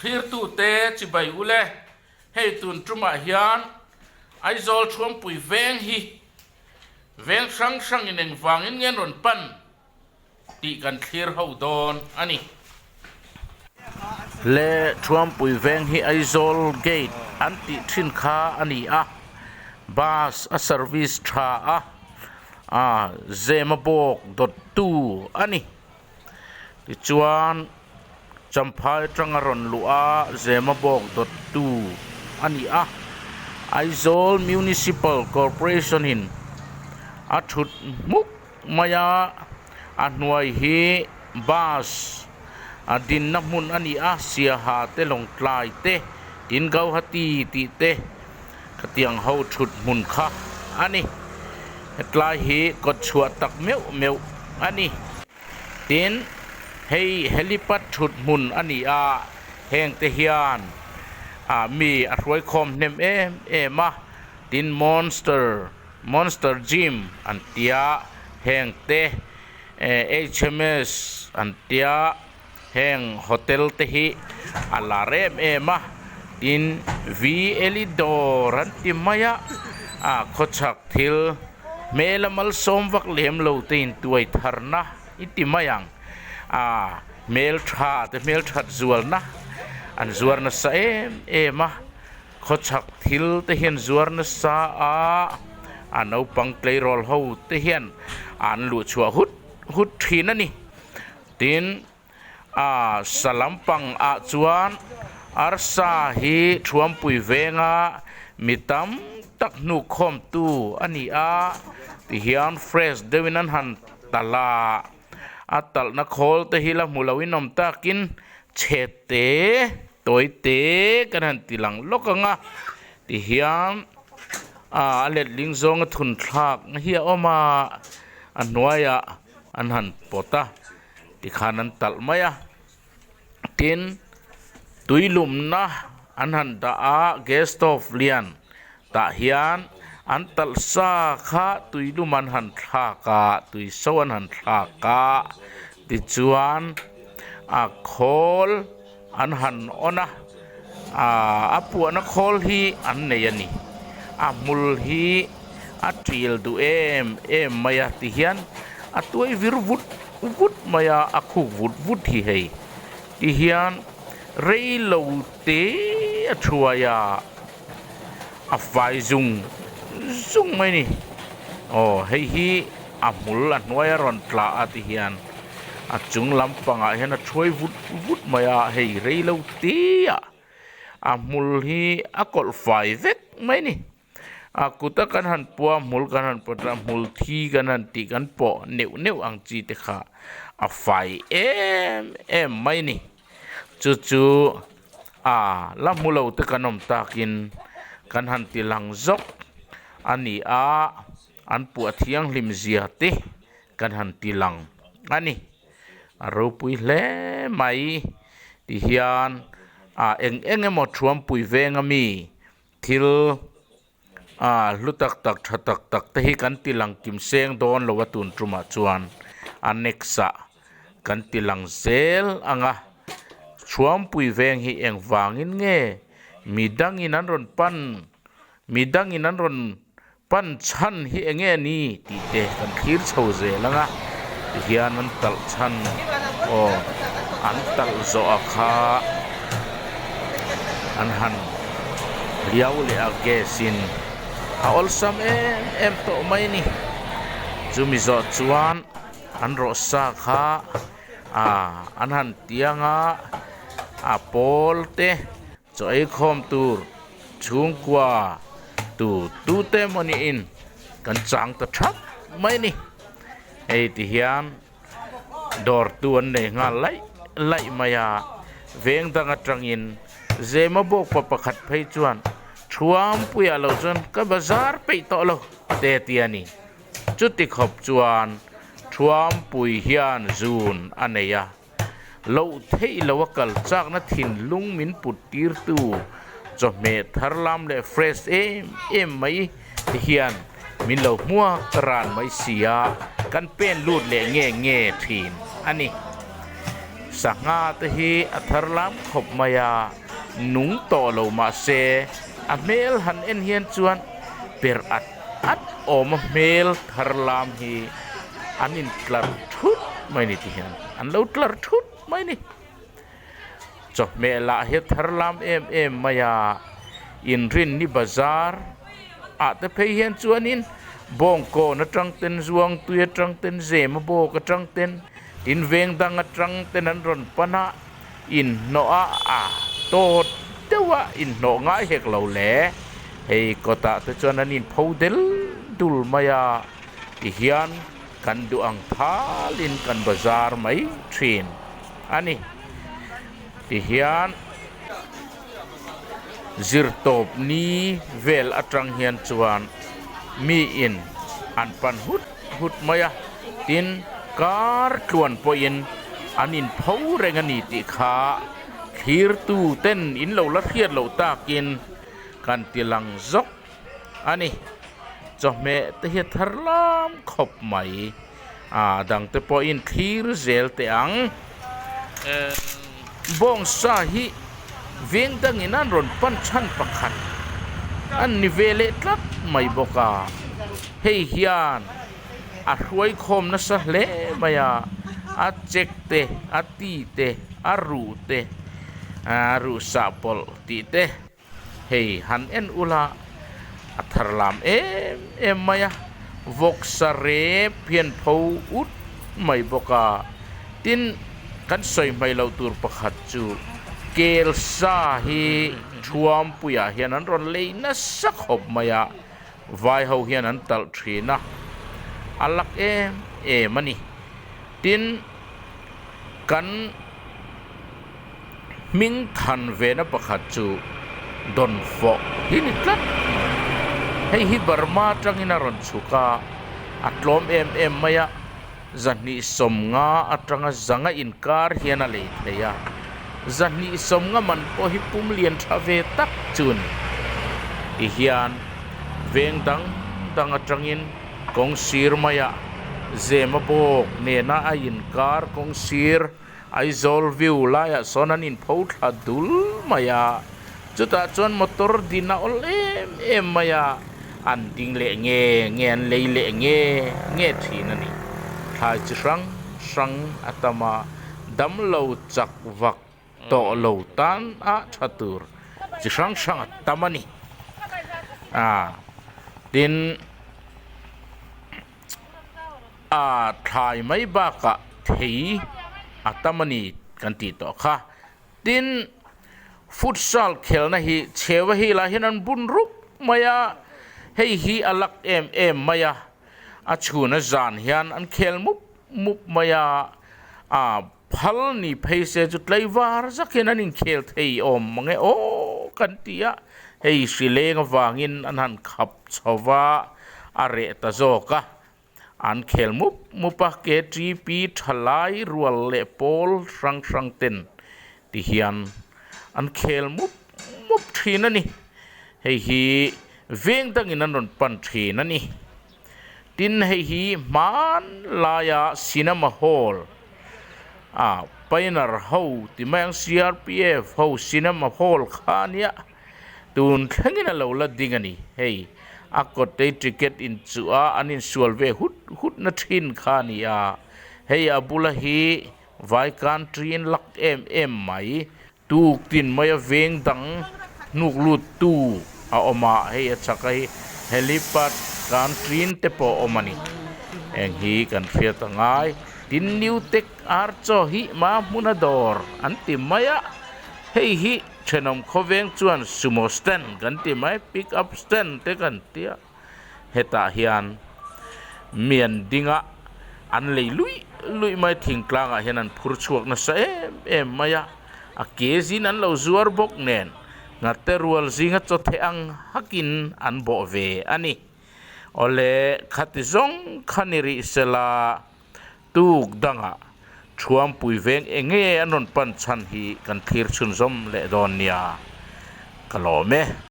Thlirtute chibai ule, hei tun tumah hian Aizawl Thuampui veng hi veng hrang hrangin engvangin nge an rawn pan tih kan thlir ho dawn a ni. Le Thuampui veng hi Aizawl Gate an tih thin kha a ni a, bus a service tha a, a Zemabawk dawttu a ni. Tichuan, Champhai atanga rawn luh a Zemabawk dawttu a ni a, Aizawl Municipal Corporation-in a thut hmuk mai a, a hnuai hi bus a dinna hmun a ni a, Siaha te Lawngtlai te, tin Gauhati tih te khatiang ho thut hmun kha a ni. Hetlai hi kawtchhuah tak meuh meuh a ni. Tin, hei helipad thut hmun a ni a, heng te hian ah mi a hruaikhawm hnem em em a, tin monster monster gym an tia, heng te HMS an tia, heng hotel te hi a lar em em a, tin V Elidor an ti mai a, ah khawchhak thil hmel a malsawm vak lem lo te in tuai tharna i ti mai ang, ah hmeltha te hmelthat zualna an zuar nasa em em a, khawchhak thil te hian zuar nasa a, a naupang tleirawl ho te hian an luhchhuah hut hut thin a ni. Tin, a sa lampang ah chuan arsa hi Thuampui venga mi tam tak hnukhawmtu a ni a, tihian fresh deuhin an han talh a, a talhna khawl te hi la hmu loin awm takin chhe te tawi te kan han ti lang lawk ang a, tihian a letling zawnga thun thlak hi a awm a, a hnuaiah. An han pawt a, tikhan an talh mai a, tin tui lumna an han dah a gas stove lian tah hian an talh sa kha tui lum an han thlak a tui so an han thlak a tichuan a khawl an han on a aaa a puahna khawl hi an nei a ni a hmul hi a tial duh em em mai a ti hian a tuai vir vut vut mai a a khuk vut vut hi hei ti hian rei lo te a thuai a a fai zung zung mai a ni aw hei hi a hmul a hnuai a rawn tla a ti hian. A chung lampangah hian a thuai vut vut mai a, hei reilo te ah a hmul hi a kawlh fai vek mai a ni. A kuta kan han pua hmul kan han pawt a hmul thi kan han tih kan pawh neuh neuh ang chi te kha a fai em em mai a ni. Chu chu a la hmu lo te kan awm takin kan han ti lang zawk a ni a, an puah thianghlim zia te. Kan han ti lang a ni. A ropui hle mai ti hian ah eng eng emaw thuampui veng ami thil ah hlu tak tak tha tak tak te hi kan ti lang kim seng dawn lo a tun tumah chuan a next ah kan ti lang zel ang a. Thuampui veng hi engvangin nge midangin an rawn pan midangin an rawn Pan chhan hi eng nge ni tih te kan thlir chho zel ang a, tihian an talh chhan aw an talh zawh a kha an han liau leh a gas in a awlsam em em tawh mai a ni. Chumi zawh chuan an rawh sa kha ah an han tiang a, a pawl te Chaw ei khawm tur chhungkua tu tu te emaw niin kan chang ta thap mai a ni. Hei ti hian dawr tu an nei nghal laih laih mai a, veng dang atangin Zema bawk pa pakhat phei chuan Thuampuiah lo chuan ka bazar peih tawh lo te a ti a ni. Chuti khawp chuan Thuampui hian zun a nei a. Loh theih lo a kal chakna thinlung min put tirtu chawhmeh thar lam leh fresh em em mai te hian min lo hmuak ran mai si a, kan pen lut leh nge nge thin a ni. Sangha te hi a thar lam khawp mai a, nung tawh lo mahse a hmel han en hian chuan per at at awm a hmel thar lam hi an intlar thut mai ni ti hian an lo tlar thut mai ni. Chawhmeh lah hi a thar lam em em mai a, Inrinni bazar ah te phei hian chuanin Bawngkawn atang ten Zuangtui atang ten Zema bawk atang ten tin veng dang atang ten an rawn pan a, inhnawh a a tawt deuh a inhnawh ngai hek lo le. Hei kawtah te chuan an inpho del dul mai a, tihian kan duh ang thalin kan bazar mai thin a ni. Tihian zirtawp ni vel atang hian chuan miin an pan hut hut mai a, tin kar tluan pawhin an inpho reng a ni tih kha thlirtu ten in lo la hriat loh takin kan ti lang zawk a ni. Chawhmeh te hi a thar lam khawp mai. A dangte pawhin thlir zel teh ang. Bawngsa hi veng dangin an rawn pan chhan pakhat an ni ve leh tlat mai bawk a. Hei hian a hruai khawm nasa hle mai a, a chek te, a ti te, a ruh te, a ruh sah pawlh tih te. Hei han en ula a thar lam em em mai a, vawksa rep hian pho ut mai bawk a, tin kan sawi hmai loh tur pakhat chu kelsa hi Thuampuiah hian an rawn lei nasa khawp mai a, vai ho hian an talh thin a, a lak em em a ni. Tin kan. Hming than vena pakhat chu Dawnfawh hi ni tlat mai. Hei hi Burma atangin a rawn chhuk a, a tlawm em em mai a, zahnih sawmnga atanga zanga inkar hian a lei thei a, zahnih sawmnga man pawh hi pum lian tha ve tak chu ni. Tihian veng dang dang atangin kawng sir maiah Zema bawk nena a inkar kawng sir Aizawl view laiah sawn an inpho thla dul mai a, chutah chuan motor din a awl em em mai a, an ding leh nge nge an lei leh nge nge thin a ni. Thlai chi hrang hrang a tam a, damlo chak vak tawh lo tan a tha tur chi hrang hrang a tam a ni. Tin. A thlai mai bakah thei a tam a ni kan tih tawh kha. Tin, futsal khelna hi chheua hi lah hian an bun rup mai a, hei hi a lak em em mai a, a chhuna zan hian an khel mup mup mai a, a phal ni phei se chu tlaivar zakin an inkhel thei awm mang e aw kan ti a, hei hri leng avangin an han khap chho va, a reh ta zawk a, an khel mup mup a, KTP thalai rual leh pawl hrang hrang ten ti hian an khel mup mup thin a ni, hei hi veng dangin an rawn pan thin a ni. Tin hei hi hmanlaia cinema hall ah Pioneer ho ti mai ang CRPF ho cinema hall kha a nia tun thlengin a lo la ding a ni hei a kawt te ticket inchuh a an insual ve hut hut na thin kha a ni a hei a bula hi vai country in lak em em mai Tuk tin maia veng dang hnuk lut tu a awm a, hei a chhaka hi helipad kan ṭin te pawh a awm a ni. Heng hi kan hriat a ngai. Tin New Tech Archaw hi ma hmuna dawr an ti mai a, hei hi thenawm khawveng chuan sumo stand kan ti mai, pick up stand te kan ti a. Hetah hian mi an ding a, an lei luih luih mai thingtlangah hian an phur chhuak nasa em em mai a, a ke zin an lo zuar bawk nen nghate rual zinga chaw theh ang hakin an bawh ve a ni. Awle khati zawng kha ni rih sela tuk dangah Thuampui veng eng nge an rawn pan chhan hi kan thlir chhunzawm leh dawn nia ka lawm e.